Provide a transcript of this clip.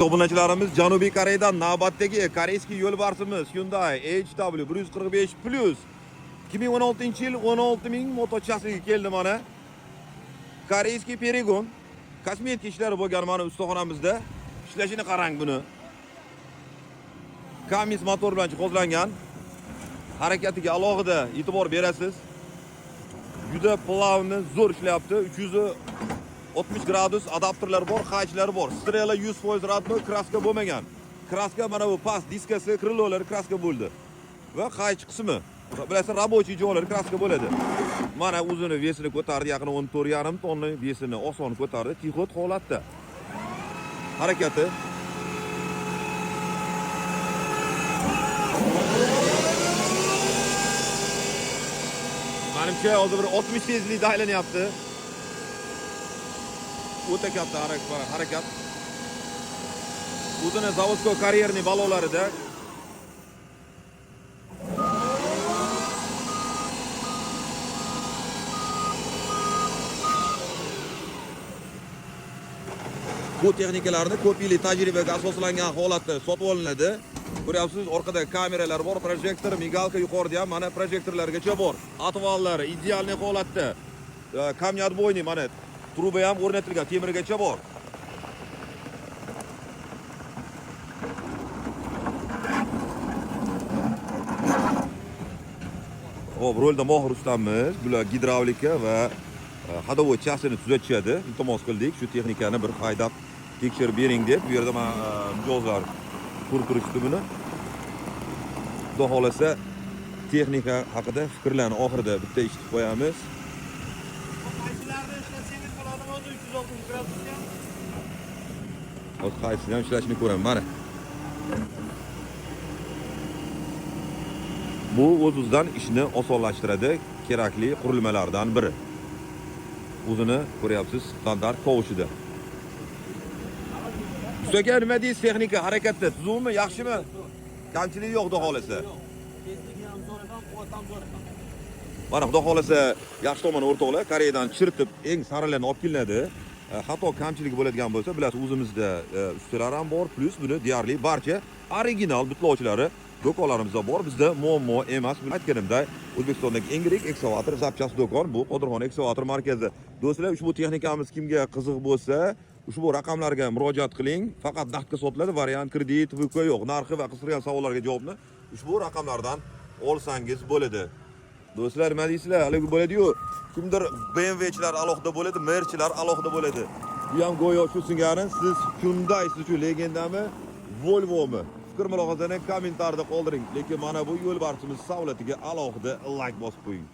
Obunachilarimiz, Janubiy Koreyadan navbatdagi корейский yo'lbarsimiz Hyundai HW 145 Plus 2016-yil 16 ming motochasiga keldi mana. Корейский перегон, kosmetik ishlari bo'lgan mana ustaxonamizda. Ishlashini qarang buni. Cummins motor bilan jihozlangan. Harakatiga alohida e'tibor berasiz. Juda плавно, zo'r ishlayapti. 360 gradus adapterlar bor, qaychilar bor. Strela 100% родной, краска bo'lmagan. Краска mana bu past diskasi, крыло lari краска bo'ldi. Va qaychi qismi. Bilasizlar, рабочий joylari краска bo'ladi. Mana o'zini вес ini ko'tardi, yaqin 14,5 tonna вес ini oson ko'tardi, тиход holatda. Harakati. Manimcha hozir bir 60 tezlikda aylanyapti. O'ta katta harakat. O'zini заводской карьерный balonlarida. Bu texnikalarni ko'p yillik tajribaga asoslangan holatda sotib olinadi. Ko'ryapsiz, orqada kameralar bor, projektor, мигалка, yuqorida ham mana projektorlargacha bor. Отвал lari идеальный holatda. Камнеотбойный mana truba ham o'rnatilgan, temirgacha bor. Xo'p, rolda Mohir ustamiz. Bular gidravlika va ходовой часть ini tuzatishadi. Iltimos qildik, shu texnikani bir haydab tekshirib bering deb. Bu yerda mana mijozlar ko'rib turishdi buni. Xudo xohlasa texnika haqida fikrlarni oxirida bitta eshitib qo'yamiz. Qaysilarni ishlasangiz bo'ladimi o'zi 360 gradusga? Hozir qaysini ham ishlashini ko'raman. Mana. Bu o'z-o'zidan ishni osonlashtiradi, kerakli qurilmalardan biri. O'zini ko'ryapsiz standart tovushida. Usta aka, nima deysiz, texnika harakatda tuzukmi, yaxshimi? Kamchiligi yo'q, xudo xohlasa. Tezligi ham zo'r ekan, quvvat ham zo'r ekan. Mana xudo xohlasa yaxshi tomoni, o'rtoqlar, Koreyadan chiritib eng sarilarni olib kelinadi. Xato kamchiligi bo'ladigan bo'lsa, bilasiz, o'zimizda ustalar ham bor, плюс buni deyarli barcha original butlovchilari do'konlarimizda bor. Bizda muammo emas. Aytganimday, O'zbekistondagi eng yirik ekskavator запчасть do'kon bu Qodirxon ekskavator markazi. Do'stlar, ushbu texnikamiz kimga qiziq bo'lsa, ushbu raqamlarga murojaat qiling. Faqat naqdga sotiladi, variant kredit, ВК yo'q. Narxi va qiziqtirgan savollarga javobni ushbu raqamlardan olsangiz bo'ladi. Do'stlar, nima deysizlar? Haligi bo'ladi-yu, kimdir BMWchilar alohida bo'ladi, Merchilar alohida bo'ladi. Bu ham go'yo shu singari, siz Hyundai siz uchun legendami, Volvomi? Fikr mulohazani kommentariyada qoldiring. Lekin mana bu yo'lbarsimiz savlatiga alohida like bosib qo'ying.